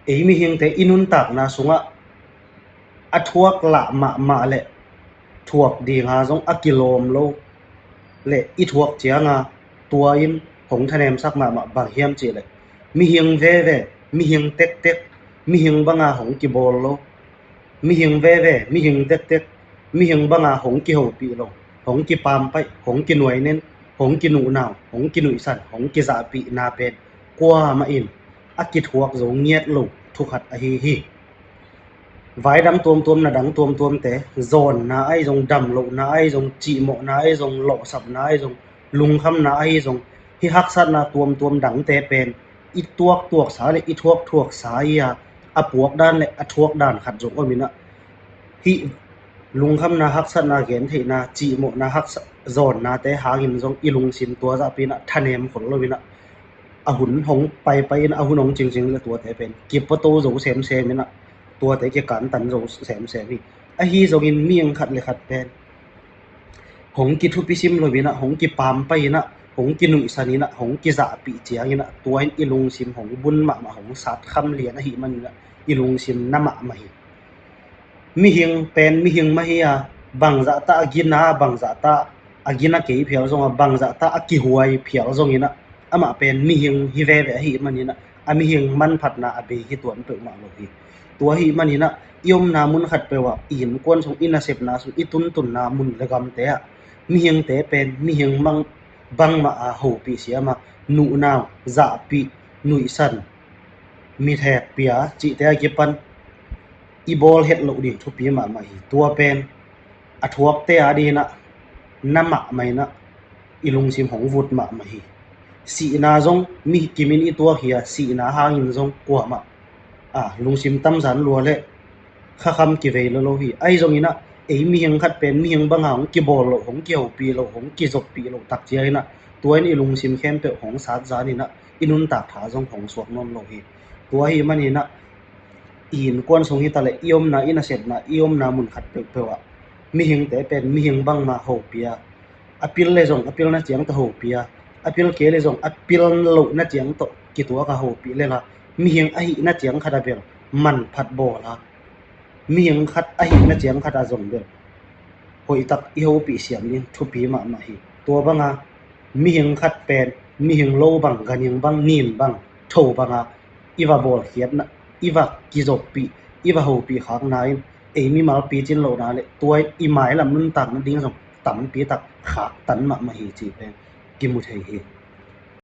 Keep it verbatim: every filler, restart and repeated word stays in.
Ei mihingte i nuntakna sungah a thuak lah mahmah le thuak dinga zong a kilawm lo le i thuak cianga tua in hong thanemsak mahmah bang hiam cihleh, mihing veve, mihing tektek, mihing banga hong kibawl lo, mihing veve, mihing tektek, mihing banga hong kihopih lo, hong kipampaih, hong kinuainen, hong kinuhnau, hong kinuihsan, hong kizahpihna pen kuamah in a kithuak zo ngiat lo thukhat ahi hi. Vai dang tuamtuam, na dang tuamtuamte, zawnna ahi zong, damlohna ahi zong, cihmawhna ahi zong, lawhsapna ahi zong, lungkhamna ahi zong, hih haksatna tuamtuam dangte pen i tuaktuaksa le i thuakthuaksa hi a, a puak dan le a thuak dan khat zong om inah, hih lungkhamna, haksatna, gentheihna, cihmawhna, haksa zawnnate hangin zong i lungsim tua zahpi inah thanem khol lo inah, a hun hong paipai inah, a hun hong cingcing le tuate pen kipato zo semsem inah, tuate kikantan zo semsem hi. Ahi zongin mihing khat le khat pen hong kithupisim lo inah, hong kipampai inah, hong kinuihsan inah, hong kizahpih ciang inah, tua in i lungsim hong bun mahmah, hong satkham lian ahih man inah i lungsim na mahmah hi. Mihing pen mihing mah hi a, bangzahta a gina, bangzahta a gina kei phial zong a, bangzahta a kihuai phial zong inah, amah pen mihing hi veve ahih man inah, a mihing manphatna a bei hi tuan peuhmah lo hi. Tua ahih man inah i omna mun khat peuh ah, i innkuan sung, i nasepna sung, i tuntunna mun le gamte ah mihingte pen mihing mang bangmah a hopih siam a, nuhnau, zahpih, nuihsan, mithek pia cihte a kipan i bawl het loh ding thupi mahmah hi. Tua pen a thuakte a dinah na mahmah inah i lungsim hong vut mahmah hi. Sihna zong mi kimin i tuak hi a, sihna hangin zong kuamah a lungsim tamzan lua le khakham kivei lo lo hi. Ahi zong inah ei mihing khat pen mihing banga hong kibawl loh, hong kihopih loh, hong kizoppih loh tak ciang inah, tua in i lungsim khempeuh hong satzan inah, i nuntak tha zong hong suak nawn lo hi. Tua ahih man inah i innkuan sung hi ta le i omna, i nasepna, i omna mun khat peuhpeuh ah mihingte pen mihing bangmah hopih a, a pil le zong a pilna ciang tawh hopih a, a pil kei le zong a pil lohna ciang tawh kituak a hopih le la, mihing ahihna ciang khat a bel manphat bawl a, mihing khat ahihna ciang khat a zong bel hoihtak i hopih siam ding thupi mahmah hi. Tua banga mihing khat pen mihing lo bang, ganhing bang, nin bang, tho banga i va bawlkhiatna, i va kizoppih, i va hopih khakna in ei mimal picin lohna le tua in i mailam nuntakna ding zong tampi tak khaktan mahmah hi cih pen kimu thei hi.